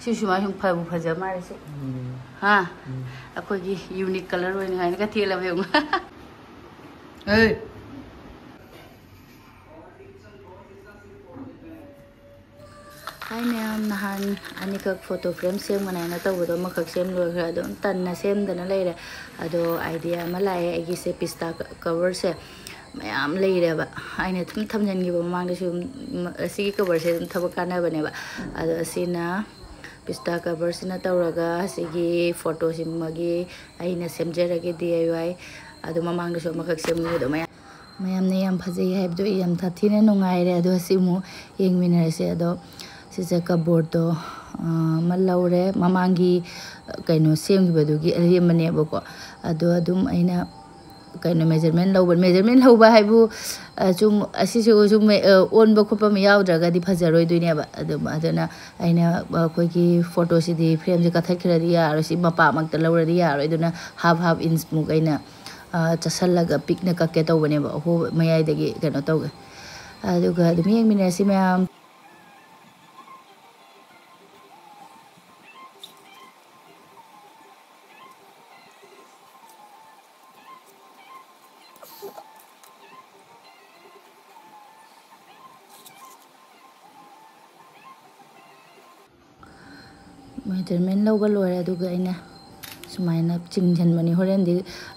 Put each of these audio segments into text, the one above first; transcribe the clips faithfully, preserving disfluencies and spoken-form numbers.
ꯁꯤ ꯁꯨꯃꯥꯏꯅ ꯁꯨꯝ ꯐꯕꯨ ꯐꯖ ꯃꯥꯜꯂꯦ ꯁꯤ꯫ ꯎꯝ꯫ ꯍꯥ? ꯎꯝ꯫ ꯑꯩꯈꯣꯏꯒꯤ unique colour ꯑꯣꯏꯅꯉꯥꯏꯅ ꯀ ꯊꯦꯠꯂꯕ ꯌꯦꯡꯉꯨ꯫ ꯍꯦ! ꯍꯥꯏ ꯃꯌꯥꯝ, ꯅꯍꯥꯟ ꯑꯅꯤꯈꯛ photo frame ꯁꯦꯝꯒꯅꯤ ꯍꯥꯏꯅ ꯇꯧꯕꯗꯣ ꯑꯃꯈꯛ ꯁꯦꯝ ꯂꯣꯏꯈ꯭ꯔꯦ꯫ ꯑꯗꯨꯝ ꯇꯟꯅ ꯁꯦꯝꯗꯅ ꯂꯩꯔꯦ꯫ ꯑꯗꯣ idea ꯑꯃ ꯂꯥꯛꯑꯦ꯫ ꯑꯩꯒꯤꯁꯦ pista coverꯁꯦ ꯃꯌꯥꯝ ꯂꯩꯔꯦꯕ꯫ ꯑꯩꯅ ꯑꯗꯨꯝ ꯊꯝꯖꯤꯟꯈꯤꯕ ꯃꯃꯥꯡꯗꯁꯨ ꯑꯗꯨꯝ, ꯑꯁꯤꯒꯤ coverꯁꯦ ꯑꯗꯨꯝ ꯊꯕꯛ ꯀꯥꯟꯅꯕꯅꯦꯕ꯫ ꯑꯗꯣ ꯑꯁꯤꯅ pista coverꯁꯤꯅ ꯇꯧꯔꯒ ꯑꯁꯤꯒꯤ photoꯁꯤꯃꯒꯤ ꯑꯩꯅ ꯁꯦꯝꯖꯔꯒꯦ D I Y꯫ ꯑꯗꯣ ꯃꯃꯥꯡꯗꯁꯨ ꯑꯃꯈꯛ ꯁꯦꯝꯈꯤꯕꯗꯣ ꯃꯌꯥꯝ, ꯃꯌꯥꯝꯅ ꯌꯥꯝ ꯐꯖꯩ ꯍꯥꯏꯕꯗꯣ ꯑꯩ ꯌꯥꯝ ꯁꯥꯊꯤꯅ ꯅꯨꯡꯉꯥꯏꯔꯦ꯫ ꯑꯗꯣ ꯑꯁꯤ ꯑꯃꯨꯛ ꯌꯦꯡꯃꯤꯟꯅꯔꯁꯦ꯫ ꯑꯗꯣ ꯁꯤꯁꯦ cupboardꯇꯣ, ꯑ, ꯑꯃ ꯂꯧꯔꯦ꯫ ꯃꯃꯥꯡꯒꯤ, ꯑ, ꯀꯩꯅꯣ ꯁꯦꯝꯈꯤꯕꯗꯨꯒꯤ ꯑꯔꯦꯝꯕꯅꯦꯕꯀꯣ꯫ ꯑꯗꯣ ꯑꯗꯨꯝ ꯑꯩꯅ ꯀꯩꯅꯣ measurement ꯂꯧꯕ, measurement ꯂꯧꯕ ꯍꯥꯏꯕꯨ, ꯑ, ꯁꯨꯝ ꯑꯁꯤꯁꯨ ꯁꯨꯝ, ꯑ, ꯑꯣꯟꯕ ꯈꯣꯠꯄ ꯑꯃ ꯌꯥꯎꯗ꯭ꯔꯒꯗꯤ ꯐꯖꯔꯣꯏꯗꯣꯏꯅꯦꯕ꯫ ꯑꯗꯨꯝ ꯑꯗꯨꯅ ꯑꯩꯅ ꯑꯩꯈꯣꯏꯒꯤ photoꯁꯤꯗꯤ frameꯁꯦ ꯀꯛꯊꯠꯈ꯭ꯔꯗꯤ ꯌꯥꯔꯣꯏ, ꯁꯤ ꯃꯄꯥꯃꯛꯇ ꯂꯧꯔꯗꯤ ꯌꯥꯔꯣꯏ꯫ ꯑꯗꯨꯅ half half inchꯃꯨꯛ ꯑꯩꯅ, ꯑ, ꯆꯠꯁꯜꯂꯒ ꯄꯤꯛꯅ ꯀꯛꯀꯦ ꯇꯧꯕꯅꯦꯕ, ꯑꯍꯣꯕ ꯃꯌꯥꯏꯗꯒꯤ ꯀꯩꯅꯣ ꯇꯧꯒꯦ꯫ ꯑꯗꯨꯒ ꯑꯗꯨꯝ ꯌꯦꯡꯃꯤꯟꯅꯔꯁꯤ ꯃꯌꯥꯝ꯫ Measurement ꯂꯧꯕ ꯂꯣꯏꯔꯦ꯫ ꯑꯗꯨꯒ ꯑꯩꯅ ꯁꯨꯃꯥꯏꯅ ꯆꯤꯡꯁꯤꯟꯕꯅꯤ꯫ ꯍꯣꯔꯦꯟꯗꯤ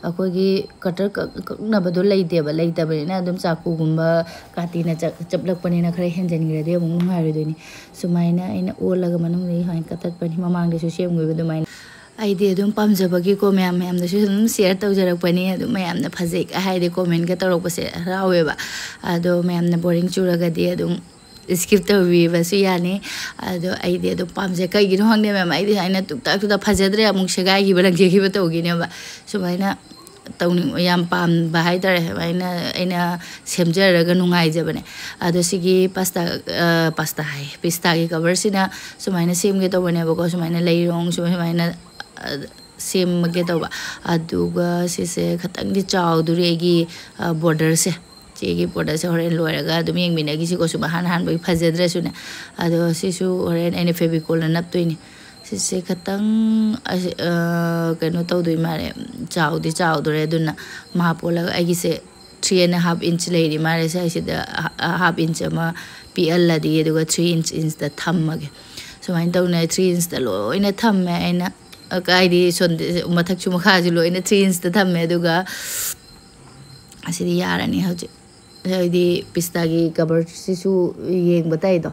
ꯑꯩꯈꯣꯏꯒꯤ cutter ꯀꯛ-, ꯀꯛꯅꯕꯗꯣ ꯂꯩꯇꯦꯕ, ꯂꯩꯇꯕꯅꯤꯅ ꯑꯗꯨꯝ ꯆꯥꯀꯨꯒꯨꯝꯕ ꯀꯥꯇꯤꯅ ꯆꯞ-, ꯆꯞꯂꯛꯄꯅꯤꯅ ꯈꯔ ꯍꯦꯟꯖꯤꯟꯈ꯭ꯔꯗꯤ ꯑꯃꯨꯛ ꯅꯨꯡꯉꯥꯏꯔꯣꯏꯗꯣꯏꯅꯤ꯫ ꯁꯨꯃꯥꯏꯅ ꯑꯩꯅ ꯑꯣꯜꯂꯒ ꯃꯅꯨꯡꯗꯒꯤ ꯁꯨꯃꯥꯏꯅ ꯀꯛꯊꯠꯄꯅꯤ, ꯃꯃꯥꯡꯗꯁꯨ ꯁꯦꯝꯈꯤꯕ ꯑꯗꯨꯃꯥꯏꯅ꯫ ꯑꯩꯗꯤ ꯑꯗꯨꯝ ꯄꯥꯝꯖꯕꯒꯤꯀꯣ, ꯃꯌꯥꯝ ꯃꯌꯥꯝꯗꯁꯨ ꯑꯗꯨꯝ share ꯇꯧꯖꯔꯛꯄꯅꯤ꯫ ꯑꯗꯨꯝ ꯃꯌꯥꯝꯅ ꯐꯖꯩꯒ ꯍꯥꯏꯗꯤ commentꯀ ꯇꯧꯔꯛꯄꯁꯦ ꯍꯔꯥꯎꯋꯦꯕ꯫ ꯑꯗꯣ ꯃꯌꯥꯝꯅ boring ꯆꯨꯔꯒꯗꯤ ꯑꯗꯨꯝ skip ꯇꯧꯕꯤꯕꯁꯨ ꯌꯥꯅꯤ꯫ ꯑꯗꯣ ꯑꯩꯗꯤ ꯑꯗꯨꯝ ꯄꯥꯝꯖꯩ꯫ ꯀꯩꯒꯤꯅꯣ ꯈꯪꯗꯦ ꯃꯦꯝ, ꯑꯩꯗꯤ ꯁꯨꯃꯥꯏꯅ ꯇꯨꯛꯇꯥꯛ ꯇꯨꯛꯇꯥꯛ ꯐꯖꯗ꯭ꯔꯦ, ꯑꯃꯨꯛ ꯁꯦꯒꯥꯏꯈꯤꯕ ꯂꯪꯖꯈꯤꯕ ꯇꯧꯈꯤꯅꯦꯕ꯫ ꯁꯨꯃꯥꯏꯅ ꯇꯧꯅꯤꯡ-, ꯌꯥꯝ ꯄꯥꯝꯕ ꯍꯥꯏꯇꯥꯔꯦ꯫ ꯁꯨꯃꯥꯏꯅ ꯑꯩꯅ ꯁꯦꯝꯖꯔꯒ ꯅꯨꯡꯉꯥꯏꯖꯕꯅꯦ꯫ ꯑꯗꯣ ꯁꯤꯒꯤ pasta, ꯑ, pasta ꯍꯥꯏ, pistaꯒꯤ coverꯁꯤꯅ ꯁꯨꯃꯥꯏꯅ ꯁꯦꯝꯒꯦ ꯇꯧꯕꯅꯦꯕꯀꯣ꯫ ꯁꯨꯃꯥꯏꯅ ꯂꯩꯔꯣꯡ ꯁꯨꯃꯥꯏ-, ꯁꯨꯃꯥꯏꯅ, ꯑ, ꯁꯦꯝꯃꯒꯦ ꯇꯧꯕ꯫ ꯑꯗꯨꯒ ꯁꯤꯁꯦ ꯈꯇꯪꯗꯤ ꯆꯥꯎꯗꯣꯔꯤ ꯑꯩꯒꯤ, ꯑ, borderꯁꯦ꯫ ꯆꯦꯒꯤ ꯄ꯭ꯔꯣꯗꯛꯁꯦ ꯍꯣꯔꯦꯟ ꯂꯣꯏꯔꯒ ꯑꯗꯨꯝ ꯌꯦꯡꯃꯤꯟꯅꯈꯤꯁꯤꯀꯣ, ꯁꯨꯝ ꯑꯍꯥꯟ ꯑꯍꯥꯟꯕꯒꯤ ꯐꯖꯗ꯭ꯔꯁꯨꯅꯦ꯫ ꯑꯗꯣ ꯁꯤꯁꯨ ꯍꯣꯔꯦꯟ ꯑꯩꯅ ꯐꯦꯕꯤꯀꯣꯜꯅ ꯅꯞꯇꯣꯏꯅꯤ꯫ ꯁꯤꯁꯦ ꯈꯇꯪ ꯑꯁ, ꯑ, ꯀꯩꯅꯣ ꯇꯧꯗꯣꯏ ꯃꯥꯜꯂꯦ, ꯆꯥꯎꯗꯤ ꯆꯥꯎꯗꯣꯔꯦ꯫ ꯑꯗꯨꯅ ꯃꯥꯞ ꯑꯣꯜꯂꯒ ꯑꯩꯒꯤꯁꯦ three and half inch ꯂꯩꯔꯤ ꯃꯥꯜꯂꯦ ꯁ꯭ꯋꯥꯏꯁꯤꯗ, ꯍꯥ-, half inch ꯑꯃ ꯄꯤꯛꯍꯜꯂꯗꯤ, ꯑꯗꯨꯒ three inch, inchꯇ ꯊꯝꯃꯒꯦ꯫ ꯁꯨꯃꯥꯏꯅ ꯇꯧꯅ three inchꯇ ꯂꯣꯏꯅ ꯊꯝꯃꯦ ꯑꯩꯅ, ꯀꯥꯏꯗꯤ ꯁꯣꯟ-, ꯃꯊꯛꯁꯨ ꯃꯈꯥꯁꯨ ꯂꯣꯏꯅ three inchꯇ ꯊꯝꯃꯦ꯫ ꯑꯗꯨꯒ ꯑꯁꯤꯗꯤ ꯌꯥꯔꯅꯤ ꯍꯧꯖꯤꯛ꯫ ꯍꯥꯏꯗꯤ ꯄꯤꯁꯇꯥꯒꯤ ꯀꯕꯔꯁꯤꯁꯨ ꯌꯦꯡꯕ ꯇꯥꯏꯗꯣ,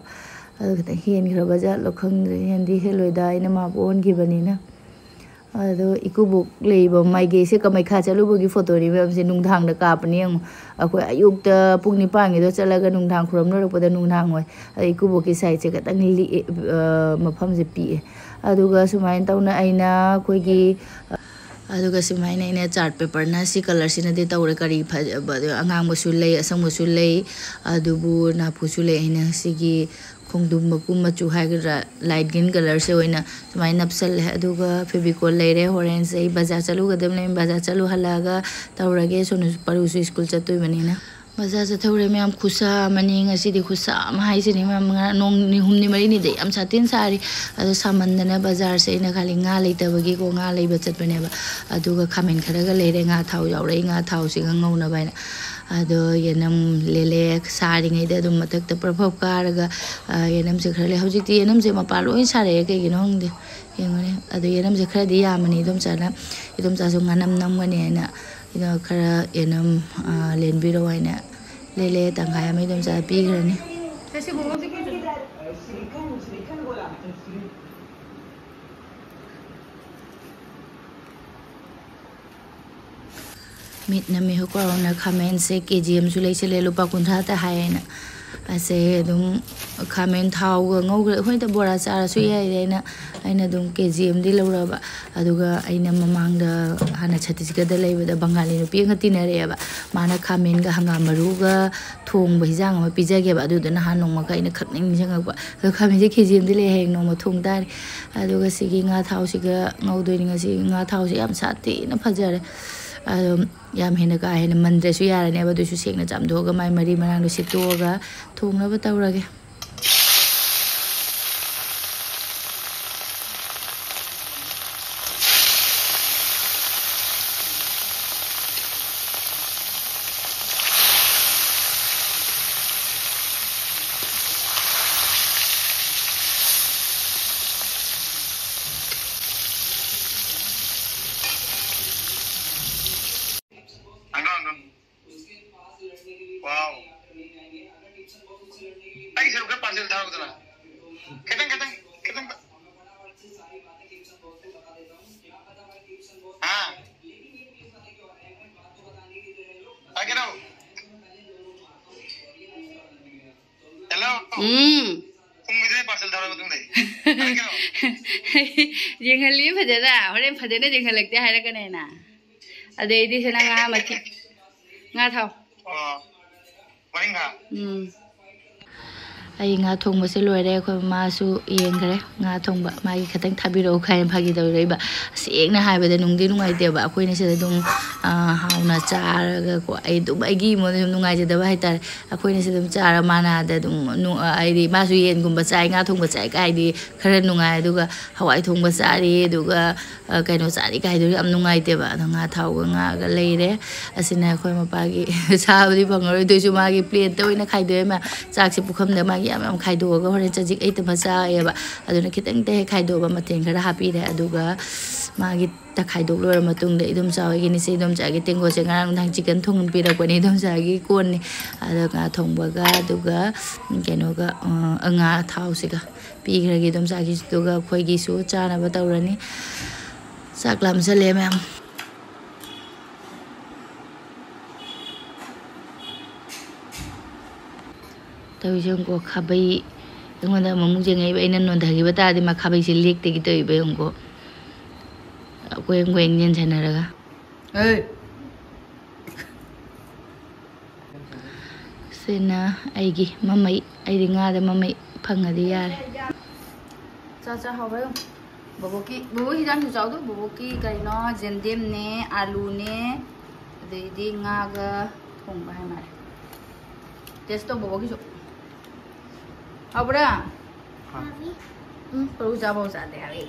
ꯑꯗꯨ ꯈꯤꯇꯪ ꯍꯦꯟꯈ꯭ꯔꯕ ꯖꯥꯠꯂꯣ ꯈꯪꯗ꯭ꯔꯦ꯫ ꯍꯦꯟꯗꯤ ꯍꯦꯜꯂꯣꯏꯗ, ꯑꯩꯅ ꯃꯥꯞ ꯑꯣꯟꯈꯤꯕꯅꯤꯅ꯫ ꯑꯗꯣ ꯏꯀꯨꯕꯣꯛ ꯂꯩꯕ ꯃꯥꯏꯀꯩꯁꯦ ꯀꯃꯩꯈꯥ ꯆꯠꯂꯨꯕꯒꯤ ꯐꯣꯇꯣꯅꯤ ꯃꯌꯥꯝꯁꯦ, ꯅꯨꯡꯗꯥꯡꯗ ꯀꯥꯞꯄꯅꯦ ꯌꯦꯡꯉꯣ꯫ ꯑꯩꯈꯣꯏ ꯑꯌꯨꯛꯇ ꯄꯨꯡ ꯅꯤꯄꯥꯟꯒꯤꯗꯣ ꯆꯠꯂꯒ ꯅꯨꯡꯗꯥꯡ ꯈꯨꯔꯨꯝ ꯂꯣꯏꯔꯛꯄꯗ ꯅꯨꯡꯗꯥꯡ ꯑꯣꯏ꯫ ꯑꯗꯣ ꯏꯀꯨꯕꯣꯛꯀꯤ ꯁꯥꯏꯠꯁꯦ ꯈꯤꯇꯪ ꯂꯤꯛꯑꯦ, ꯑ, ꯃꯐꯝꯁꯦ ꯄꯤꯛꯑꯦ꯫ ꯑꯗꯨꯒ ꯁꯨꯃꯥꯏꯅ ꯇꯧꯅ ꯑꯩꯅ ꯑꯩꯈꯣꯏꯒꯤ, ꯑꯗꯨꯒ ꯁꯨꯃꯥꯏꯅ ꯑꯩꯅ ꯆꯥꯔꯠ ꯄꯦꯄꯔꯅ ꯁꯤ ꯀꯂꯔꯁꯤꯅꯗꯤ ꯇꯧꯔꯦ꯫ ꯀꯔꯤ ꯐꯖꯕ, ꯑꯗꯨ ꯑꯉꯥꯡꯕꯁꯨ ꯂꯩ, ꯑꯁꯪꯕꯁꯨ ꯂꯩ, ꯑꯗꯨꯕꯨ ꯅꯥꯄꯨꯁꯨ ꯂꯩ꯫ ꯑꯩꯅ ꯁꯤꯒꯤ ꯈꯣꯡꯗ꯭ꯔꯨꯝ ꯃꯀꯨ ꯃꯆꯨ ꯍꯥꯏꯒꯗ꯭ꯔꯥ, ꯂꯥꯏꯠ ꯒ꯭ꯔꯤꯟ ꯀꯂꯔꯁꯦ ꯑꯣꯏꯅ ꯁꯨꯃꯥꯏꯅ ꯅꯞꯁꯜꯂꯦ꯫ ꯑꯗꯨꯒ ꯐꯦꯕꯤꯀꯣꯜ ꯂꯩꯔꯦ꯫ ꯍꯣꯔꯦꯟꯁꯦ ꯑꯩ ꯕꯖꯥꯔ ꯆꯠꯂꯨꯒꯗꯕ ꯂꯩ꯫ ꯕꯖꯥꯔ ꯆꯠꯂꯨ ꯍꯜꯂꯛꯑꯒ ꯇꯧꯔꯒꯦ꯫ ꯁꯣꯅꯨ ꯄꯔꯨꯁꯨ ꯁ꯭ꯀꯨꯜ ꯆꯠꯇꯣꯏꯕꯅꯤꯅ꯫ ꯕꯖꯥꯔ ꯆꯠꯊꯧꯔꯦ ꯃꯌꯥꯝ꯫ ꯈꯨꯠꯁꯥ ꯑꯃꯅꯤ ꯉꯁꯤꯗꯤ, ꯈꯨꯠꯁꯥ ꯑꯃ ꯍꯥꯏꯁꯤꯅꯤ ꯃꯌꯥꯝ꯫ ꯉꯔꯥꯡ ꯅꯣꯡ ꯅꯤ-, ꯍꯨꯝꯅꯤ ꯃꯔꯤꯅꯤꯗ ꯌꯥꯝ ꯁꯥꯊꯤꯅ ꯁꯥꯔꯤ꯫ ꯑꯗꯣ ꯁꯥꯃꯟꯗꯅ ꯕꯖꯥꯔꯁꯦ ꯑꯩꯅ ꯈꯜꯂꯤ ꯉꯥ ꯂꯩꯇꯕꯒꯤꯀꯣ, ꯉꯥ ꯂꯩꯕ ꯆꯠꯄꯅꯦꯕ꯫ ꯑꯗꯨꯒ ꯈꯥꯃꯦꯟ ꯈꯔꯒ ꯂꯩꯔꯦ, ꯉꯥ ꯊꯥꯎ ꯌꯥꯎꯔꯛꯏ, ꯉꯥ ꯊꯥꯎꯁꯤꯒ ꯉꯧꯅꯕ ꯍꯥꯏꯅ꯫ ꯑꯗꯣ ꯌꯦꯅꯝ ꯂꯦꯂꯦ ꯁꯥꯔꯤꯉꯩꯗ ꯑꯗꯨꯝ ꯃꯊꯛꯇ ꯄ꯭ꯔꯞ ꯄ꯭ꯔꯞ ꯀꯥꯔꯒ, ꯑ, ꯌꯦꯅꯝꯁꯦ ꯈꯔ ꯂꯩ꯫ ꯍꯧꯖꯤꯛꯇꯤ ꯌꯦꯅꯝꯁꯦ ꯃꯄꯥꯟ ꯂꯣꯏ ꯁꯥꯔꯛꯑꯦ, ꯀꯩꯒꯤꯅꯣ ꯈꯪꯗꯦ꯫ ꯌꯦꯡꯉꯨꯅꯦ꯫ ꯑꯗꯣ ꯌꯦꯅꯝꯁꯦ ꯈꯔꯗꯤ ꯌꯥꯝꯃꯅꯤ ꯏꯗꯣꯝꯆꯥꯅ꯫ ꯏꯗꯣꯝꯆꯥꯁꯨ ꯉꯥꯅꯝ ꯅꯝꯒꯅꯤ ꯍꯥꯏꯅ, ꯏꯗꯣ ꯈꯔ ꯌꯦꯅꯝ, ꯑ, ꯂꯦꯟꯕꯤꯔꯛꯑꯣ ꯍꯥꯏꯅ ꯂꯦꯂꯦ ꯇꯪꯈꯥꯏ ꯑꯃ ꯏꯗꯣꯝꯆꯥꯗ ꯄꯤꯈ꯭ꯔꯅꯤ꯫ ꯃꯤꯠꯅ ꯃꯤꯍꯨꯠ ꯀꯧꯔꯅ ꯈꯥꯃꯦꯟꯁꯦ ꯀꯦꯖꯤ ꯑꯃꯁꯨ ꯂꯩꯁꯤꯜꯂꯦ, ꯂꯨꯄꯥ ꯀꯨꯟꯊ꯭ꯔꯥꯇ ꯍꯥꯏꯌꯦꯅ꯫ ꯑꯁꯦ ꯑꯗꯨꯝ ꯈꯥꯃꯦꯟ ꯊꯥꯎꯒ ꯉꯧꯈ꯭ꯔꯦ꯫ ꯑꯩꯈꯣꯏꯗ ꯕꯣꯔꯥ ꯆꯥꯔꯁꯨ ꯌꯥꯏꯗꯤ ꯑꯩꯅ, ꯑꯩꯅ ꯑꯗꯨꯝ ꯀꯦꯖꯤ ꯑꯃꯗꯤ ꯂꯧꯔꯕ꯫ ꯑꯗꯨꯒ ꯑꯩꯅ ꯃꯃꯥꯡꯗ ꯍꯥꯟꯅ ꯁꯠꯇꯤꯁꯒꯔꯗ ꯂꯩꯕꯗ ꯕꯪꯒꯥꯂꯤ ꯅꯨꯄꯤ ꯑꯃꯒ ꯇꯤꯟꯅꯔꯛꯑꯦꯕ꯫ ꯃꯥꯅ ꯈꯥꯃꯦꯟꯒ ꯍꯪꯒꯥꯝ ꯃꯔꯨꯒ ꯊꯣꯡꯕ ꯍꯤꯟꯖꯥꯡ ꯑꯃ ꯄꯤꯖꯒꯦꯕ꯫ ꯑꯗꯨꯗꯣ ꯅꯍꯥꯟ ꯅꯣꯡꯃꯈꯛ ꯑꯩꯅ ꯈꯛ ꯅꯤꯡꯁꯤꯡꯉꯛꯄ꯫ ꯑꯗꯣ ꯈꯥꯃꯦꯟꯁꯦ ꯀꯦꯖꯤ ꯑꯃꯗꯤ ꯂꯩ, ꯍꯌꯦꯡ ꯅꯣꯡꯃ ꯊꯣꯡ ꯇꯥꯔꯦ꯫ ꯑꯗꯨꯒ ꯁꯤꯒꯤ ꯉꯥ ꯊꯥꯎꯁꯤꯒ ꯉꯧꯗꯣꯏꯅꯤ ꯉꯁꯤ꯫ ꯉꯥ ꯊꯥꯎꯁꯤ ꯌꯥꯝ ꯁꯥꯊꯤꯅ ꯐꯖꯔꯦ꯫ ꯑꯗꯨꯝ ꯌꯥꯝ ꯍꯦꯟꯅ ꯀꯥ ꯍꯦꯟꯅ ꯃꯟꯗ꯭ꯔꯁꯨ ꯌꯥꯔꯅꯦꯕ꯫ ꯑꯗꯨꯁꯨ ꯁꯦꯡꯅ ꯆꯥꯝꯊꯣꯛꯑꯒ ꯃꯥꯏ ꯃꯔꯤ ꯃꯔꯥꯡꯗꯣ ꯁꯤꯠꯇꯣꯛꯑꯒ ꯊꯣꯡꯅꯕ ꯇꯧꯔꯒꯦ꯫ ꯑꯉꯥꯡꯗꯣ꯫ ꯋꯥꯎ꯫ ꯑꯩ ꯁꯔꯨꯛ ꯈꯔ ꯄꯥꯔꯁꯦꯜ ꯊꯥꯔꯛꯎꯗꯅ꯫ ꯈꯤꯇꯪ, ꯈꯤꯇꯪ, ꯈꯤꯇꯪ꯫ ꯍꯥ? ꯊꯥꯔꯛꯀꯦꯔꯣ? ꯍꯦꯜꯂꯣ? ꯎꯝ꯫ ꯄꯨꯡ ꯃꯤꯗꯨꯗꯩ ꯄꯥꯔꯁꯦꯜ ꯊꯥꯔꯛꯑꯣ ꯃꯇꯨꯡꯗꯩ꯫ ꯊꯥꯔꯛꯀꯦꯔꯣ? ꯌꯦꯡꯍꯜꯂꯤ ꯐꯖꯅ꯫ ꯍꯣꯔꯦꯟ ꯐꯖꯅ ꯌꯦꯡꯍꯜꯂꯛꯇꯦ ꯍꯥꯏꯔꯛꯀꯅꯦꯅ꯫ ꯑꯗꯩꯗꯤ ꯁꯤꯅ ꯉꯥ ꯃꯊꯤ-, ꯉꯥ ꯊꯥꯎ꯫ ꯑꯣ꯫ ꯃꯔꯤꯡꯈꯥ? ꯎꯝ꯫ ꯑꯩ ꯉꯥ ꯊꯣꯡꯕꯁꯦ ꯂꯣꯏꯔꯦ꯫ ꯑꯩꯈꯣꯏ ꯃꯃꯥꯁꯨ ꯌꯦꯡꯈ꯭ꯔꯦ ꯉꯥ ꯊꯣꯡꯕ꯫ ꯃꯥꯒꯤ ꯈꯤꯇꯪ ꯊꯥꯕꯤꯔꯛꯎ ꯀꯥꯏꯅ ꯐꯥꯒꯤ ꯇꯧꯔꯛꯏꯕ꯫ ꯁꯦꯡꯅ ꯍꯥꯏꯕꯗ ꯅꯨꯡꯗꯤ ꯅꯨꯡꯉꯥꯏꯇꯦꯕ꯫ ꯑꯩꯈꯣꯏꯅ ꯁꯤꯗ ꯑꯗꯨꯝ, ꯑ, ꯍꯥꯎꯅ ꯆꯥꯔꯒꯀꯣ꯫ ꯑꯩ ꯑꯗꯨꯝ ꯑꯩꯒꯤ ꯏꯃꯣꯟꯗ ꯁꯨꯝ ꯅꯨꯡꯉꯥꯏꯖꯗꯕ ꯍꯥꯏꯇꯥꯔꯦ꯫ ꯑꯩꯈꯣꯏꯅ ꯁꯤꯗ ꯑꯗꯨꯝ ꯆꯥꯔ ꯃꯥꯅ ꯑꯗ ꯑꯗꯨꯝ ꯅꯨ-, ꯑ, ꯍꯥꯏꯗꯤ ꯃꯥꯁꯨ ꯌꯦꯟꯒꯨꯝꯕ ꯆꯥꯏ, ꯉꯥ ꯊꯣꯡꯕ ꯆꯥꯏ ꯀꯥꯏꯗꯤ ꯈꯔ ꯅꯨꯡꯉꯥꯏ꯫ ꯑꯗꯨꯒ ꯍꯋꯥꯏ ꯊꯣꯡꯕ ꯆꯥꯔꯤ, ꯑꯗꯨꯒ, ꯑ, ꯀꯩꯅꯣ ꯆꯥꯔꯤ ꯀꯥꯏꯗꯨ ꯌꯥꯝ ꯅꯨꯡꯉꯥꯏꯇꯦꯕ꯫ ꯑꯗꯣ ꯉꯥ ꯊꯥꯎꯒ ꯉꯥꯒ ꯂꯩꯔꯦ꯫ ꯑꯁꯤꯅ ꯑꯩꯈꯣꯏ ꯃꯄꯥꯒꯤ ꯁꯥꯕꯨꯗꯤ ꯐꯪꯉꯔꯣꯏ, ꯑꯗꯨꯏꯁꯨ ꯃꯥꯒꯤ ꯄ꯭ꯂꯦꯠꯇ ꯑꯣꯏꯅ ꯈꯥꯏꯗꯣꯛꯑꯦ꯫ ꯃꯥ ꯆꯥꯛꯁꯦ ꯄꯨꯈꯝꯗ ꯃꯥꯒꯤ ꯌꯥꯝ ꯌꯥꯝ ꯈꯥꯏꯗꯣꯛꯑꯒ ꯍꯣꯔꯦꯟ ꯆꯖꯤꯛ ꯂꯩꯇꯕ ꯆꯥꯏꯌꯦꯕ꯫ ꯑꯗꯨꯅ ꯈꯤꯇꯪꯇ ꯍꯦꯛ ꯈꯥꯏꯗꯣꯛꯑꯒ ꯃꯊꯦꯜ ꯈꯔ ꯍꯥꯞꯄꯤꯔꯦ꯫ ꯑꯗꯨꯒ ꯃꯥꯒꯤ ꯇ ꯈꯥꯏꯗꯣꯛ ꯂꯣꯏꯔ ꯃꯇꯨꯡꯗ ꯏꯗꯣꯝꯆꯥ ꯍꯣꯏꯒꯤꯅꯤꯁꯦ, ꯏꯗꯣꯝꯆꯥꯒꯤ ꯇꯦꯡꯀꯣꯠꯁꯦ ꯉꯔꯥꯡ ꯅꯨꯡꯗꯥꯡ ꯆꯤꯛꯀꯟ ꯊꯣꯡꯕꯤꯔꯛꯄꯅꯦ ꯏꯗꯣꯝꯆꯥꯒꯤ ꯀꯣꯟꯅꯤ꯫ ꯑꯗꯣ ꯉꯥ ꯊꯣꯡꯕꯒ ꯑꯗꯨꯒ ꯀꯩꯅꯣꯒ, ꯑ, ꯉꯥ ꯊꯥꯎꯁꯤꯒ ꯄꯤꯈ꯭ꯔꯒꯦ ꯏꯗꯣꯝꯆꯥꯒꯤꯁꯨ꯫ ꯑꯗꯨꯒ ꯑꯩꯈꯣꯏꯒꯤꯁꯨ ꯆꯥꯅꯕ ꯇꯧꯔꯅꯤ꯫ ꯆꯥꯛ ꯂꯥꯝꯁꯜꯂꯦ ꯃꯌꯥꯝ꯫ ꯇꯧꯔꯤꯁꯦ ꯌꯦꯡꯉꯨꯀꯣ, ꯈꯥꯕꯩ ꯑꯩꯉꯣꯟꯗ ꯑꯃꯨꯛ ꯌꯦꯡꯉꯛꯏꯕ, ꯑꯩꯅ ꯅꯣꯟꯊꯈꯤꯕ ꯇꯥꯔꯗꯤ ꯃꯥ ꯈꯥꯕꯩꯁꯦ ꯂꯦꯛꯇꯒꯤ ꯇꯧꯔꯤꯕ ꯌꯦꯡꯉꯨꯀꯣ꯫ ꯀꯣꯏ ꯀꯣꯏ ꯌꯦꯟꯁꯟꯅꯔꯒ꯫ ꯁꯤꯅ ꯑꯩꯒꯤ ꯃꯃꯩ, ꯑꯩꯗꯤ ꯉꯥꯗ ꯃꯃꯩ ꯐꯪꯉꯗꯤ ꯌꯥꯔꯦ꯫ ꯆꯥ ꯆꯥ ꯍꯥꯎꯕ꯭ꯔꯥ ꯌꯦꯡꯉꯨ꯫ ꯕꯣꯕꯣꯛꯀꯤ, ꯕꯣꯕꯣꯛ ꯍꯤꯟꯖꯥꯡꯁꯨ ꯆꯥꯎꯗꯣ꯫ ꯕꯣꯕꯣꯛꯀꯤ ꯀꯩꯅꯣ, ꯖꯦꯟꯗꯦꯝꯅꯦ, ꯑꯥꯂꯨꯅꯦ, ꯑꯗꯩꯗꯤ ꯉꯥꯒ ꯊꯣꯡꯕ ꯍꯥꯏ ꯃꯥꯜꯂꯦ꯫ Taste ꯇꯧ ꯕꯣꯕꯣꯛꯀꯤꯁꯨ꯫ ꯍꯥꯎꯕ꯭ꯔꯥ? ꯎꯝ, ꯄꯔꯨ ꯆꯥꯕꯧ ꯆꯥꯗꯦ ꯍꯥꯏꯔꯛꯏ꯫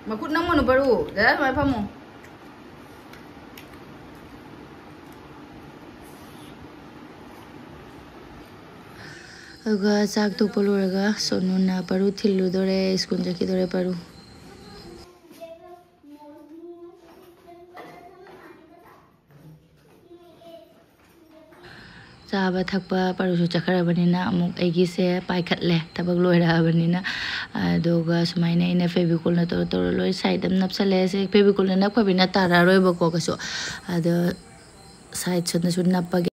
ꯃꯈꯨꯠ ꯅꯝꯃꯨꯅꯨ ꯄꯔꯨ꯫ ꯗꯗꯥ ꯁꯨꯃꯥꯏꯅ ꯐꯝꯃꯨ꯫ ꯑꯗꯨꯒ ꯆꯥꯛ ꯇꯣꯛꯄ ꯂꯣꯏꯔꯒ ꯁꯣꯅꯨꯅ ꯄꯔꯨ ꯊꯤꯜꯂꯨꯗꯣꯔꯦ, ꯁ꯭ꯀꯨꯜ ꯆꯠꯈꯤꯗꯣꯔꯦ ꯄꯔꯨ꯫ ꯆꯥꯕ ꯊꯛꯄ ꯄꯔꯨꯁꯨ ꯆꯠꯈ꯭ꯔꯕꯅꯤꯅ ꯑꯃꯨꯛ ꯑꯩꯒꯤꯁꯦ ꯄꯥꯏꯈꯠꯂꯦ, ꯊꯕꯛ ꯂꯣꯏꯔꯛꯑꯕꯅꯤꯅ꯫ ꯑꯗꯨꯒ ꯁꯨꯃꯥꯏꯅ ꯑꯩꯅ ꯐꯦꯕꯤꯀꯣꯜꯅ ꯇꯧꯔ ꯇꯧꯔ ꯂꯣꯏ side ꯑꯃ ꯅꯞꯁꯜꯂꯦ꯫ ꯁꯤ ꯐꯦꯕꯤꯀꯣꯜꯅ ꯅꯞꯈ꯭ꯔꯕꯅꯤꯅ ꯇꯥꯔꯛꯑꯔꯣꯏꯕꯀꯣ ꯀꯩꯁꯨ꯫ ꯑꯗꯣ side ꯁꯨꯅꯁꯨ ꯅꯞꯄꯒꯦ꯫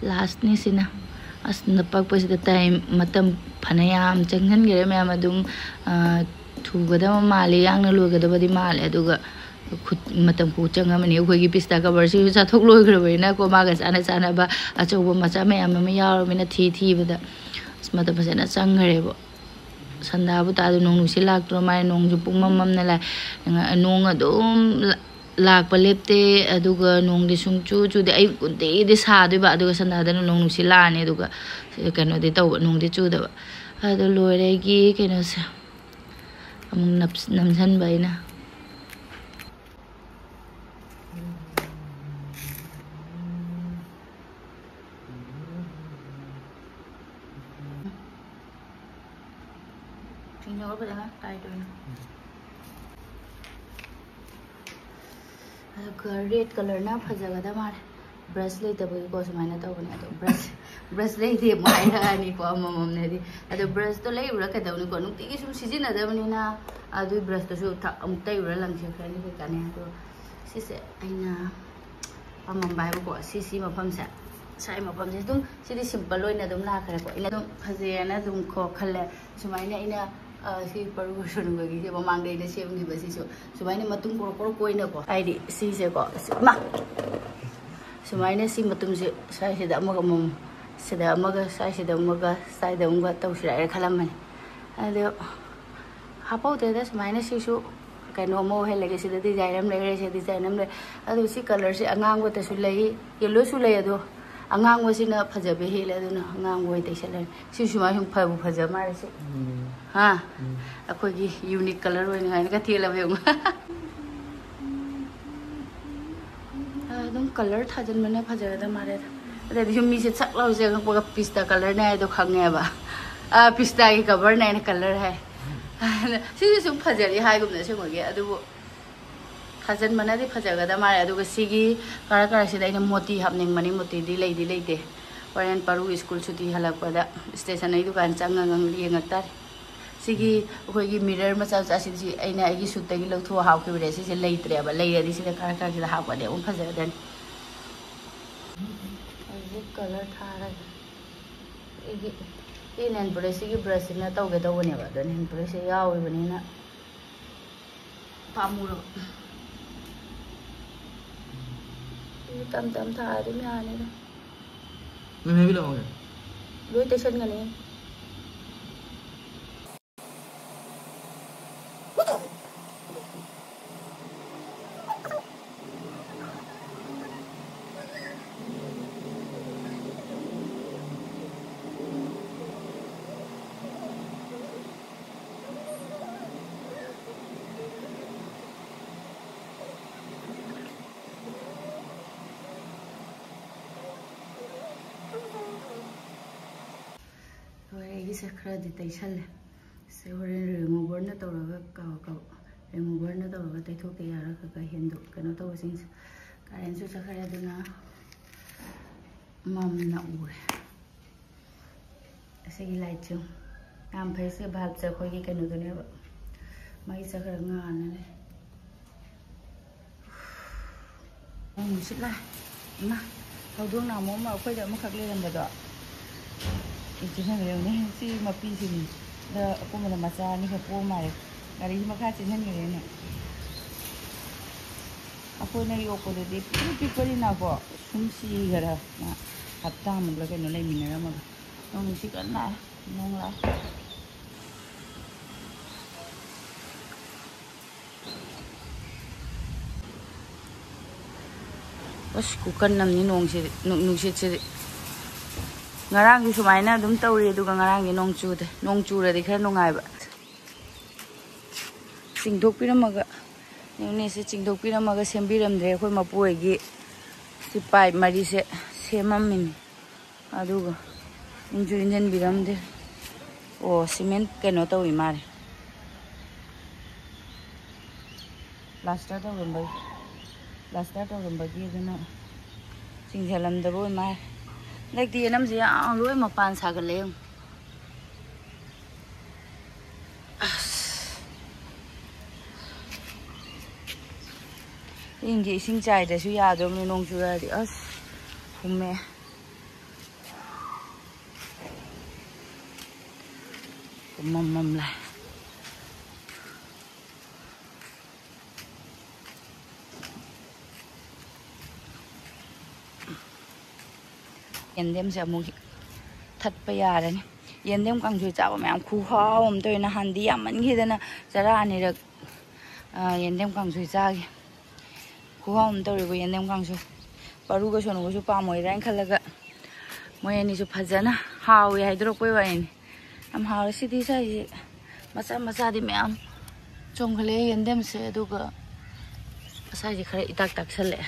Lastꯅꯤ ꯁꯤꯅ꯫ ꯑꯁ, ꯅꯄꯛꯄꯁꯤꯗ time, ꯃꯇꯝ ꯐꯅꯌꯥꯝ ꯆꯪꯍꯟꯈ꯭ꯔꯦ ꯃꯌꯥꯝ꯫ ꯑꯗꯨꯝ, ꯑ, ꯊꯨꯒꯗꯕ ꯃꯥꯜꯂꯤ, ꯌꯥꯡꯅ ꯂꯣꯏꯒꯗꯕꯗꯤ ꯃꯥꯜꯂꯦ꯫ ꯑꯗꯨꯒ ꯈꯨꯠ-, ꯃꯇꯝ ꯈꯨꯆꯪ ꯑꯃꯅꯤ꯫ ꯑꯩꯈꯣꯏꯒꯤ pista coverꯁꯤꯁꯨ ꯆꯥꯊꯣꯛ ꯂꯣꯏꯈ꯭ꯔꯕꯅꯤꯅꯀꯣ, ꯃꯥꯒ ꯆꯥꯟꯅ ꯆꯥꯟꯅꯕ ꯑꯆꯧꯕ ꯃꯆꯥ ꯃꯌꯥꯝ ꯑꯃ ꯌꯥꯎꯔꯕꯅꯤꯅ ꯊꯤ ꯊꯤꯕꯗ ꯑꯁ, ꯃꯇꯝ ꯐꯖꯅ ꯆꯪꯈ꯭ꯔꯦꯕ꯫ ꯁꯟꯗꯥꯕꯨ ꯇꯥꯗ ꯅꯣꯡ ꯅꯨꯡꯁꯤꯠ ꯂꯥꯛꯇ꯭ꯔꯣ? ꯃꯥꯏ ꯅꯣꯡꯁꯨ ꯄꯨꯡꯃꯝ ꯃꯝꯅ ꯂꯥꯛꯑꯦ꯫ ꯅꯣꯡ ꯑꯗꯨꯝ ꯂ-, ꯂꯥꯛꯄ ꯂꯦꯞꯇꯦ꯫ ꯑꯗꯨꯒ ꯅꯣꯡꯗꯤ ꯁꯨꯡꯆꯨ ꯆꯨꯗꯦ꯫ ꯑꯌꯨꯛ ꯀꯨꯟꯇꯤꯗꯤ ꯁꯥꯗꯣꯏꯕ, ꯑꯗꯨꯒ ꯁꯟꯗꯥꯗꯅ ꯅꯣꯡ ꯅꯨꯡꯁꯤꯠ ꯂꯥꯛꯑꯅꯤ, ꯑꯗꯨꯒ ꯀꯩꯅꯣꯗꯤ ꯇꯧꯕ, ꯅꯣꯡꯗꯤ ꯆꯨꯗꯕ꯫ ꯑꯗꯣ ꯂꯣꯏꯔꯦ ꯑꯩꯒꯤ ꯀꯩꯅꯣꯁꯦ꯫ ꯑꯃꯨꯛ ꯅꯞꯁ-, ꯅꯝꯁꯟꯕ ꯑꯩꯅ꯫ ꯆꯤꯡꯅꯕ ꯐꯖꯅ ꯇꯥꯏꯗꯣꯏꯅꯤ꯫ ꯑꯗꯨꯒ ꯔꯦꯗ ꯀꯂꯔꯅ ꯐꯖꯒꯗ ꯃꯥꯜꯂꯦ꯫ ꯕ꯭ꯔꯁ ꯂꯩꯇꯕꯒꯤꯀꯣ ꯁꯨꯃꯥꯏꯅ ꯇꯧꯕꯅꯦ꯫ ꯑꯗꯣ ꯕ꯭ꯔꯁ, ꯕ꯭ꯔꯁ ꯂꯩꯇꯦ ꯑꯃꯨꯛ ꯍꯥꯏꯔꯛꯑꯅꯤꯀꯣ ꯑꯃꯃꯝꯅꯗꯤ꯫ ꯑꯗꯣ ꯕ꯭ꯔꯁꯇꯣ ꯂꯩꯔꯨꯔ ꯀꯩꯗꯧꯅꯤꯀꯣ? ꯅꯨꯡꯇꯤꯒꯤ ꯁꯨꯝ ꯁꯤꯖꯤꯟꯅꯗꯕꯅꯤꯅ꯫ ꯑꯗꯨꯏ ꯕ꯭ꯔꯁꯇꯨꯁꯨ ꯊ-, ꯑꯃꯨꯛ ꯇꯩꯔꯨꯔ ꯂꯪꯊꯣꯛꯈ꯭ꯔꯅꯤ ꯀꯩꯀꯥꯟꯅꯤ꯫ ꯑꯗꯣ ꯁꯤꯁꯦ ꯑꯩꯅ ꯄꯥꯝꯃꯝꯕ ꯍꯥꯏꯕꯀꯣ, ꯁꯤ, ꯁꯤ ꯃꯐꯝꯁꯦ, ꯁ꯭ꯋꯥꯏ ꯃꯐꯝꯁꯦ ꯑꯗꯨꯝ, ꯁꯤꯗꯤ ꯁꯤꯝꯄꯜ ꯑꯣꯏꯅ ꯑꯗꯨꯝ ꯂꯥꯛꯈ꯭ꯔꯦꯀꯣ꯫ ꯑꯩꯅ ꯑꯗꯨꯝ ꯐꯖꯩꯌꯦꯅ ꯑꯗꯨꯝ ꯀꯣ ꯈꯜꯂꯦ꯫ ꯁꯨꯃꯥꯏꯅ ꯑꯩꯅ, ꯑ, ꯁꯤ ꯄꯔꯨ ꯁꯣꯟꯕꯒꯤꯁꯦ ꯃꯃꯥꯡꯗ ꯑꯩꯅ ꯁꯦꯝꯈꯤꯕ ꯁꯤꯁꯨ ꯁꯨꯃꯥꯏꯅ ꯃꯇꯨꯝ ꯀꯣꯔ ꯀꯣꯔ ꯀꯣꯏꯅꯀꯣ, ꯍꯥꯏꯗꯤ ꯁꯤꯁꯦꯀꯣ, ꯁꯤ-, ꯃꯥ! ꯁꯨꯃꯥꯏꯅ ꯁꯤ ꯃꯇꯨꯝꯁꯦ ꯁ꯭ꯋꯥꯏꯁꯤꯗ ꯑꯃꯒ ꯑꯃꯃꯝ, ꯁꯤꯗ ꯑꯃꯒ, ꯁ꯭ꯋꯥꯏꯁꯤꯗ ꯑꯃꯒ, ꯁ꯭ꯋꯥꯏꯗ ꯑꯃꯒ ꯇꯧꯁꯤꯔꯥ ꯍꯥꯏꯅ ꯈꯜꯂꯝꯕꯅꯤ꯫ ꯑꯗꯣ ꯍꯥꯞꯍꯧꯗ꯭ꯔꯦꯗ꯫ ꯁꯨꯃꯥꯏꯅ ꯁꯤꯁꯨ ꯀꯩꯅꯣ ꯑꯃ ꯑꯣꯏꯍꯜꯂꯒꯦ꯫ ꯁꯤꯗ ꯗꯤꯖꯥꯏꯟ ꯑꯃ ꯂꯩꯔꯦ, ꯁꯤꯗ ꯗꯤꯖꯥꯏꯟ ꯑꯃ ꯂꯩ꯫ ꯑꯗꯨ ꯁꯤ ꯀꯂꯔꯁꯦ ꯑꯉꯥꯡꯕꯗꯁꯨ ꯂꯩ, ꯌꯦꯜꯂꯣꯁꯨ ꯂꯩ꯫ ꯑꯗꯣ ꯑꯉꯥꯡꯕꯁꯤꯅ ꯐꯖꯕ ꯍꯦꯜꯂꯦ, ꯑꯗꯨꯅ ꯑꯉꯥꯡꯕ ꯑꯣꯏꯅ ꯇꯩꯁꯜꯂꯅꯤ꯫ ꯁꯤ ꯁꯨꯃꯥꯏꯅ ꯁꯨꯝ ꯐꯕꯨ ꯐꯖ ꯃꯥꯜꯂꯦ ꯁꯤ꯫ ꯎꯝ꯫ ꯍꯥ? ꯎꯝ꯫ ꯑꯩꯈꯣꯏꯒꯤ ꯌꯨꯅꯤꯛ ꯀꯂꯔ ꯑꯣꯏꯅꯉꯥꯏꯅꯒ ꯊꯦꯠꯂꯕ ꯌꯦꯡꯉꯨ꯫ ꯑꯗꯨꯝ ꯀꯂꯔ ꯊꯥꯖꯤꯟꯕꯅ ꯐꯖꯒꯗꯕ ꯃꯥꯜꯂꯦꯗ꯫ ꯑꯗꯩꯗꯤ ꯁꯨꯝ ꯃꯤꯁꯦ ꯁꯛ ꯂꯥꯎꯁꯦ ꯈꯪꯕꯒ ꯄꯤꯁꯇꯥ ꯀꯂꯔꯅꯦ ꯍꯥꯏꯗꯣ ꯈꯪꯉꯦꯕ꯫ ꯑꯥ, ꯄꯤꯁꯇꯥꯒꯤ ꯀꯚꯔꯅꯦ ꯍꯥꯏꯅ ꯀꯂꯔ ꯍꯥꯏ꯫ ꯁꯤꯁꯨ ꯁꯨꯝ ꯐꯖꯔꯤ ꯍꯥꯏꯒꯨꯝꯅ ꯑꯁꯦꯡꯕꯒꯤ, ꯑꯗꯨꯕꯨ ꯊꯥꯖꯤꯟꯕꯅꯗꯤ ꯐꯖꯒꯗꯕ ꯃꯥꯜꯂꯦ꯫ ꯑꯗꯨꯒ ꯁꯤꯒꯤ ꯀꯔꯛ ꯀꯔꯛꯁꯤꯗ ꯑꯩꯅ ꯃꯣꯇꯤ ꯍꯥꯞꯅꯤꯡꯕꯅꯤ, ꯃꯣꯇꯤꯗꯤ ꯂꯩꯗꯤ ꯂꯩꯇꯦ꯫ ꯍꯣꯔꯦꯟ ꯄꯔꯨ ꯁ꯭ꯀꯨꯜ ꯁꯨꯇꯤ ꯍꯜꯂꯛꯄꯗ ꯁ꯭ꯇꯦꯁꯟꯅꯔꯤ ꯗꯨꯀꯥꯟ ꯆꯪꯉꯒ ꯌꯦꯡꯉꯛ ꯇꯥꯔꯦ꯫ ꯁꯤꯒꯤ ꯑꯩꯈꯣꯏꯒꯤ ꯃꯤꯔꯔ ꯃꯆꯥ ꯃꯆꯥꯁꯤꯗꯤ ꯑꯩꯅ ꯑꯩꯒꯤ ꯁꯨꯠꯇꯒꯤ ꯂꯧꯊꯣꯛꯑ ꯍꯥꯞꯈꯤꯕꯅꯦ꯫ ꯁꯤꯁꯦ ꯂꯩꯇ꯭ꯔꯦꯕ꯫ ꯂꯩꯔꯗꯤ ꯁꯤꯗ ꯀꯔꯛ ꯀꯔꯛꯁꯤꯗ ꯍꯥꯞꯄꯗꯤ ꯑꯃꯨꯛ ꯐꯖꯒꯗꯅꯤ꯫ ꯍꯧꯖꯤꯛ ꯀꯂꯔ ꯊꯥꯔꯒꯦ꯫ ꯑꯩꯒꯤ ꯁꯤ ꯅꯦꯟ ꯄꯨꯂꯤꯁꯁꯤꯒꯤ ꯕ꯭ꯔꯁꯁꯤꯅ ꯇꯧꯒꯦ ꯇꯧꯕꯅꯦꯕ, ꯑꯗꯣ ꯅꯦꯟ ꯄꯨꯂꯤꯁꯁꯦ ꯌꯥꯎꯔꯤꯕꯅꯤꯅ ꯄꯥꯝꯃꯨꯔꯕ꯫ ꯁꯤꯁꯨ ꯇꯝ ꯇꯝ ꯊꯥ ꯑꯗꯨꯝ ꯌꯥꯅꯤꯗ꯫ ꯅꯣꯏ ꯍꯩꯕꯤ ꯂꯥꯛꯑꯣꯅꯦ꯫ ꯂꯣꯏ ꯇꯩꯁꯟꯒꯅꯤ꯫ ꯁꯦ ꯈꯔꯗꯤ ꯇꯩꯁꯜꯂꯦ꯫ ꯁꯦ ꯍꯣꯔꯦꯟ ꯔꯤꯃꯨꯚꯔꯅ ꯇꯧꯔꯒ ꯀ-, ꯀ-, ꯔꯤꯃꯨꯚꯔꯅ ꯇꯧꯔꯒ ꯇꯩꯊꯣꯛꯇ ꯌꯥꯔꯣꯏ꯫ ꯈꯔ ꯈꯔ ꯍꯦꯟꯗꯣꯛ ꯀꯩꯅꯣ ꯇꯧꯕꯁꯤꯡꯁꯦ꯫ ꯀꯔꯦꯟꯁꯨ ꯆꯠꯈ꯭ꯔꯦ, ꯑꯗꯨꯅ ꯃꯝꯅ ꯎꯔꯦ꯫ ꯑꯁꯤꯒꯤ ꯂꯥꯏꯠꯁꯦ ꯌꯥꯝ ꯐꯩ꯫ ꯁꯤ ꯕꯜꯕꯁꯦ ꯑꯩꯈꯣꯏꯒꯤ ꯀꯩꯅꯣꯗꯨꯅꯦꯕ, ꯃꯩ ꯆꯠꯈ꯭ꯔꯒ ꯉꯥꯟꯅ ꯂꯩ꯫ ꯅꯣꯡ ꯅꯨꯡꯁꯤꯠ ꯂꯥꯛꯑꯦ꯫ ꯏꯃꯥ, ꯍꯧꯗꯣꯡ ꯅꯥꯎꯃ ꯑꯃ ꯑꯩꯈꯣꯏꯗ ꯑꯃꯈꯛ ꯂꯩꯔꯝꯕꯗꯣ, ꯏꯆꯦ ꯌꯦꯡꯉꯨꯅꯦ, ꯁꯤ ꯃꯄꯤꯁꯤꯅꯤ꯫ ꯑꯗ ꯑꯀꯨꯝꯕꯗ ꯃꯆꯥ ꯑꯅꯤꯈꯛ ꯄꯣꯛ ꯃꯥꯜꯂꯦ꯫ ꯒꯥꯔꯤꯁꯤ ꯃꯈꯥ ꯆꯦꯟꯍꯟꯈ꯭ꯔꯦꯅꯦ꯫ ꯑꯩꯈꯣꯏꯅ ꯌꯣꯛꯄꯗꯗꯤ ꯄꯤꯛꯇ꯭ꯔꯨ ꯄꯤꯛꯄꯅꯤꯅꯀꯣ, ꯁꯨꯝ ꯁꯤꯈꯔ ꯃꯥ ꯍꯞꯇꯥꯃꯨꯛꯂ ꯀꯩꯅꯣ ꯂꯩꯃꯤꯟꯅꯔꯝꯃꯒ꯫ ꯅꯣꯡ ꯅꯨꯡꯁꯤꯠ ꯀꯟꯅ ꯂꯥꯛꯑꯦ꯫ ꯅꯣꯡ ꯂꯥꯛꯑꯦ꯫ ꯑꯁ, ꯈꯨꯀꯟ ꯑꯃꯅꯤ ꯅꯣꯡꯁꯤꯗꯤ, ꯅꯨꯡ-, ꯅꯨꯡꯁꯤꯠꯁꯤꯗꯤ꯫ ꯉꯔꯥꯡꯁꯨ ꯁꯨꯃꯥꯏꯅ ꯑꯗꯨꯝ ꯇꯧꯔꯤ, ꯑꯗꯨꯒ ꯉꯔꯥꯡꯗꯤ ꯅꯣꯡ ꯆꯨꯗꯦ꯫ ꯅꯣꯡ ꯆꯨꯔꯗꯤ ꯈꯔ ꯅꯨꯡꯉꯥꯏꯕ꯫ ꯆꯤꯡꯊꯣꯛꯄꯤꯔꯝꯃꯒ, ꯌꯦꯡꯉꯨꯅꯦ, ꯁꯤ ꯆꯤꯡꯊꯣꯛꯄꯤꯔꯝꯃꯒ ꯁꯦꯝꯕꯤꯔꯝꯗ꯭ꯔꯦ꯫ ꯑꯩꯈꯣꯏ ꯃꯄꯨ ꯍꯣꯏꯒꯤ ꯁꯤ ꯄꯥꯏꯞ ꯃꯔꯤꯁꯦ ꯁꯦꯝꯃꯝꯃꯤꯅꯤ꯫ ꯑꯗꯨꯒ ꯏꯟꯁꯨ ꯏꯟꯁꯤꯟꯕꯤꯔꯝꯗꯦ꯫ ꯑꯣ, ꯁꯤꯃꯦꯟ ꯀꯩꯅꯣ ꯇꯧꯏ ꯃꯥꯜꯂꯦ, ꯄ꯭ꯂꯥꯁꯇꯔ ꯇꯧꯔꯝꯕꯒꯤ, ꯄ꯭ꯂꯥꯁꯇꯔ ꯇꯧꯔꯝꯕꯒꯤ ꯑꯗꯨꯅ ꯆꯤꯡꯁꯤꯜꯂꯝꯗꯕ ꯑꯣꯏ ꯃꯥꯜꯂꯦ꯫ ꯍꯟꯗꯛꯇꯤ ꯌꯦꯅꯝꯁꯦ ꯌꯥꯝ ꯂꯣꯏ ꯃꯄꯥꯟ ꯁꯥꯒꯠꯂꯦ ꯌꯦꯡꯉꯨ꯫ ꯑꯁ꯫ ꯏꯪꯒꯤ ꯏꯁꯤꯡ ꯆꯥꯏꯗ꯭ꯔꯁꯨ ꯌꯥꯗ꯭ꯔꯕꯅꯤ ꯅꯣꯡ ꯆꯨꯔꯛꯑꯗꯤ꯫ ꯑꯁ, ꯐꯨꯝꯃꯦ꯫ ꯄꯨꯝꯃꯝ ꯃꯝ ꯂꯥꯛꯑꯦ꯫ ꯌꯦꯟꯗꯦꯝꯁꯦ ꯑꯃꯨꯛ ꯊꯠꯄ ꯌꯥꯔꯅꯤ꯫ ꯌꯦꯟꯗꯦꯝ ꯀꯥꯡꯁꯣꯏ ꯆꯥꯕ ꯃꯌꯥꯝ ꯈꯨꯍꯥꯎ ꯑꯃ ꯇꯧꯋꯦ꯫ ꯅꯍꯥꯟꯗꯤ ꯌꯥꯝꯃꯟꯈꯤꯗꯅ ꯆꯔꯥ ꯑꯅꯤꯔꯛ, ꯑ, ꯌꯦꯟꯗꯦꯝ ꯀꯥꯡꯁꯣꯏ ꯆꯥꯈꯤ꯫ ꯈꯨꯍꯥꯎ ꯑꯃ ꯇꯧꯔꯦꯕ ꯌꯦꯟꯗꯦꯝ ꯀꯥꯡꯁꯣꯏ꯫ ꯄꯥꯔꯨꯒ ꯁꯣꯅꯨꯒꯁꯨ ꯄꯥꯝꯃꯣꯏꯗ꯭ꯔꯥ ꯍꯥꯏꯅ ꯈꯜꯂꯒ ꯃꯣꯏ ꯑꯅꯤꯁꯨ ꯐꯖꯅ ꯍꯥꯎꯋꯦ ꯍꯥꯏꯗꯣꯔꯛꯄꯩ ꯋꯥꯔꯤꯅꯤ꯫ ꯌꯥꯝ ꯍꯥꯎꯔꯦ ꯁꯤꯗꯤ꯫ ꯁ꯭ꯋꯥꯏꯁꯤ ꯃꯆꯥ ꯃꯆꯥꯗꯤ ꯃꯌꯥꯝ ꯆꯣꯡꯈꯠꯂꯛꯑꯦ ꯌꯦꯟꯗꯦꯝꯁꯦ, ꯑꯗꯨꯒ ꯉꯁꯥꯏꯁꯦ ꯈꯔ ꯏꯇꯥꯛ ꯇꯥꯛꯁꯜꯂꯛꯑꯦ꯫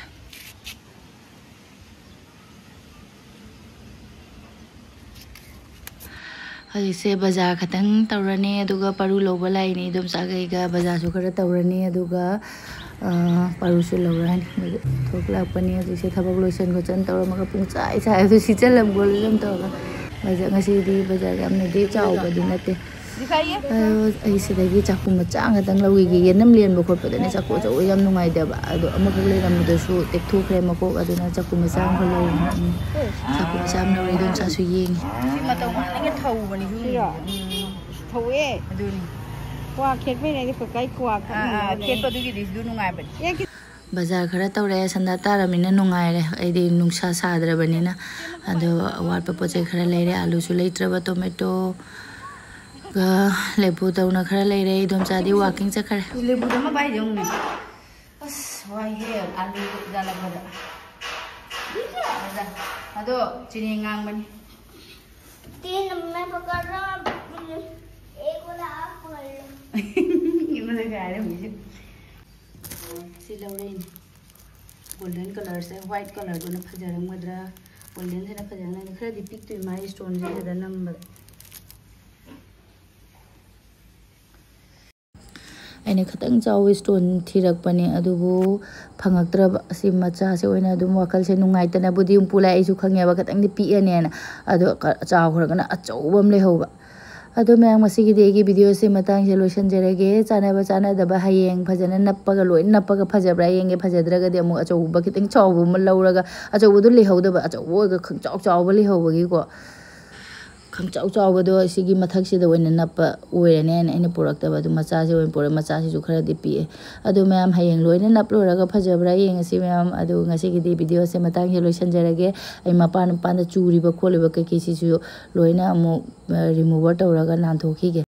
ꯍꯧꯖꯤꯛꯁꯦ ꯕꯖꯥꯔ ꯈꯛꯇꯪ ꯇꯧꯔꯅꯤ, ꯑꯗꯨꯒ ꯄꯥꯔꯨ ꯂꯧꯕ ꯂꯥꯛꯏꯅꯤ꯫ ꯏꯗꯣꯝꯆꯥꯈꯩꯒ ꯕꯖꯥꯔꯁꯨ ꯈꯔ ꯇꯧꯔꯅꯤ, ꯑꯗꯨꯒ, ꯑ, ꯄꯥꯔꯨꯁꯨ ꯂꯧꯔꯅꯤ꯫ ꯊꯣꯛꯂꯛꯄꯅꯤ ꯍꯧꯖꯤꯛꯁꯦ, ꯊꯕꯛ ꯂꯣꯏꯁꯟ ꯈꯣꯠꯆꯟ ꯇꯧꯔꯝꯃꯒ ꯄꯨꯡ ꯆꯥꯏ ꯆꯥꯏ ꯑꯗꯨ ꯁꯤꯠꯆꯜꯂꯝꯒꯣ ꯑꯗꯨꯝ ꯇꯧꯔꯒ꯫ ꯕꯖꯥꯔ ꯉꯁꯤꯗꯤ ꯕꯖꯥꯔ ꯌꯥꯝꯅꯗꯤ ꯆꯥꯎꯕꯗꯤ ꯅꯠꯇꯦ꯫ ꯑꯗꯣ ꯑꯩ ꯁꯤꯗꯒꯤ ꯆꯥꯛꯈꯨꯝ ꯃꯆꯥ ꯈꯛꯇꯪ ꯂꯧꯈꯤꯒꯦ꯫ ꯌꯦꯅꯝ ꯂꯦꯟꯕ ꯈꯣꯠꯄꯗꯅꯦ ꯆꯥꯛꯈꯨꯝ ꯑꯆꯧꯕ ꯌꯥꯝ ꯅꯨꯡꯉꯥꯏꯇꯦꯕ꯫ ꯑꯗꯣ ꯑꯃꯈꯛ ꯂꯩꯔꯝꯕꯗꯁꯨ ꯇꯦꯛꯊꯣꯛꯈ꯭ꯔꯦ ꯃꯀꯣꯛ, ꯑꯗꯨꯅ ꯆꯥꯛꯈꯨꯝ ꯃꯆꯥ ꯑꯃꯈꯛ ꯂꯧꯔꯤꯅꯦ꯫ ꯎꯝ꯫ ꯆꯥꯛꯈꯨꯝ ꯃꯆꯥ ꯑꯃ ꯂꯧꯔꯦ, ꯏꯗꯣꯝꯆꯥꯁꯨ ꯌꯦꯡꯉꯤ꯫ ꯁꯤ ꯃꯇꯧ ꯃꯥꯜꯂꯤꯉꯩ ꯊꯧꯕꯅꯤ ꯁꯤ꯫ ꯁꯤꯔꯣ? ꯎꯝ꯫ ꯊꯧꯋꯦ꯫ ꯑꯗꯨꯅꯤ꯫ ꯀ꯭ꯋꯥ ꯈꯦꯠꯄꯩꯅꯦ ꯑꯩꯗꯤ ꯀꯀꯥꯏ ꯀ꯭ꯋꯥ ꯈꯦꯠꯄ ꯑꯥ, ꯑꯥ, ꯅꯨꯡꯉꯥꯏꯕꯅꯦ꯫ ꯈꯦꯠꯄꯗꯨꯒꯤꯗꯤ ꯁꯤꯗꯨ ꯅꯨꯡꯉꯥꯏꯕꯅꯤ꯫ ꯑꯦ, ꯈꯤ- ꯕꯖꯥꯔ ꯈꯔ ꯇꯧꯔꯛꯑꯦ, ꯁꯟꯗꯥ ꯇꯥꯔꯕꯅꯤꯅ ꯅꯨꯡꯉꯥꯏꯔꯦ꯫ ꯑꯩꯗꯤ ꯅꯨꯡꯁꯥ ꯁꯥꯗ꯭ꯔꯕꯅꯤꯅ꯫ ꯑꯗꯣ ꯑꯋꯥꯠꯄ ꯄꯣꯠ ꯆꯩ ꯈꯔ ꯂꯩꯔꯦ, ꯑꯥꯂꯨꯁꯨ ꯂꯩꯇ꯭ꯔꯕ, ꯇꯣꯃꯦꯇꯣꯒ ꯂꯦꯕꯨ ꯇꯧꯅ ꯈꯔ ꯂꯩꯔꯦ꯫ ꯏꯗꯣꯝꯆꯥꯗꯤ ꯋꯥꯀꯤꯡ ꯆꯠꯈ꯭ꯔꯦ꯫ ꯂꯦꯕꯨꯗ ꯑꯃ ꯄꯥꯏꯗꯦ ꯑꯃꯨꯛꯅꯦ꯫ ꯑꯁ, ꯋꯥꯏꯍꯦ, ꯑꯥꯂꯨ ꯌꯥꯜꯂꯛꯄꯗ꯫ ꯑꯗꯣ ꯆꯤꯅꯤ ꯉꯥꯡꯕꯅꯤ꯫ तीन में पकड़ लो, एक वाला आप पकड़ लो। ꯑꯩꯉꯣꯟꯗ ꯉꯥꯏꯔꯝꯃꯤꯁꯦ꯫ ꯁꯤ ꯂꯧꯔꯛꯏꯅꯦ꯫ Golden colourꯁꯦ, white colourꯗꯨꯅ ꯐꯖꯔꯝꯒꯗ꯭ꯔꯥ? Goldenꯁꯤꯅ ꯐꯖꯔꯝꯒꯅꯤ꯫ ꯈꯔꯗꯤ ꯄꯤꯛꯇꯣꯏ ꯃꯥꯜꯂꯤ stoneꯁꯤꯗ ꯅꯝꯕꯗ꯫ ꯑꯩꯅ ꯈꯤꯇꯪ ꯆꯥꯎꯕ stone ꯊꯤꯔꯛꯄꯅꯦ, ꯑꯗꯨꯕꯨ ꯐꯪꯉꯛꯇ꯭ꯔꯕ꯫ ꯑꯁꯤ ꯃꯆꯥꯁꯦ ꯑꯣꯏꯅ ꯑꯗꯨꯝ ꯋꯥꯈꯜꯁꯦ ꯅꯨꯡꯉꯥꯏꯇꯅꯕꯨꯗꯤ ꯑꯗꯨꯝ ꯄꯨꯂꯥꯛꯑꯦ꯫ ꯑꯩꯁꯨ ꯈꯪꯉꯦꯕ ꯈꯤꯇꯪꯗꯤ ꯄꯤꯛꯑꯅꯦꯅ꯫ ꯑꯗꯣ ꯀ-, ꯆꯥꯎꯈ꯭ꯔꯒꯅ ꯑꯆꯧꯕ ꯑꯃ ꯂꯩꯍꯧꯕ꯫ ꯑꯗꯣ ꯃꯌꯥꯝ, ꯉꯁꯤꯒꯤꯗꯤ ꯑꯩꯒꯤ videoꯁꯦ ꯃꯇꯥꯡꯁꯦ ꯂꯣꯏꯁꯤꯟꯖꯔꯒꯦ꯫ ꯆꯥꯟꯅꯕ ꯆꯥꯟꯅꯗꯕ ꯍꯌꯦꯡ ꯐꯖꯅ ꯅꯞꯄꯒ, ꯂꯣꯏ ꯅꯞꯄꯒ ꯐꯖꯕ꯭ꯔꯥ ꯌꯦꯡꯒꯦ꯫ ꯐꯖꯗ꯭ꯔꯒꯗꯤ ꯑꯃꯨꯛ ꯑꯆꯧꯕ ꯈꯤꯇꯪ ꯆꯥꯎꯕ ꯑꯃ ꯂꯧꯔꯒ, ꯑꯆꯧꯕꯗꯣ ꯂꯩꯍꯧꯗꯕ, ꯑꯆꯧꯕ ꯑꯣꯏꯔꯒ ꯈꯪꯆꯥꯎ ꯆꯥꯎꯕ ꯂꯩꯍꯧꯕꯒꯤꯀꯣ꯫ ꯈꯪꯆꯥꯎ ꯆꯥꯎꯕꯗꯣ ꯁꯤꯒꯤ ꯃꯊꯛꯁꯤꯗ ꯑꯣꯏꯅ ꯅꯞꯄ ꯑꯣꯏꯔꯅꯦꯅ ꯑꯩꯅ ꯄꯨꯔꯛꯇꯕ꯫ ꯑꯗꯨ ꯃꯆꯥꯁꯦ ꯑꯣꯏꯅ ꯄꯨꯔꯛꯑꯦ꯫ ꯃꯆꯥꯁꯤꯁꯨ ꯈꯔꯗꯤ ꯄꯤꯛꯑꯦ꯫ ꯑꯗꯨ ꯃꯌꯥꯝ, ꯍꯌꯦꯡ ꯂꯣꯏꯅ ꯅꯞ ꯂꯣꯏꯔꯒ ꯐꯖꯕ꯭ꯔꯥ ꯌꯦꯡꯉꯁꯤ ꯃꯌꯥꯝ꯫ ꯑꯗꯨ ꯉꯁꯤꯒꯤꯗꯤ videoꯁꯦ ꯃꯇꯥꯡꯁꯤꯗ ꯂꯣꯏꯁꯤꯟꯖꯔꯒꯦ꯫ ꯑꯩ ꯃꯄꯥꯟ ꯃꯄꯥꯟꯗ ꯆꯨꯔꯤꯕ ꯈꯣꯠꯂꯤꯕ ꯀꯩꯀꯩꯁꯤꯁꯨ ꯂꯣꯏꯅ ꯑꯃꯨꯛ, ꯑ, remover ꯇꯧꯔꯒ ꯅꯥꯟꯊꯣꯛꯈꯤꯒꯦ꯫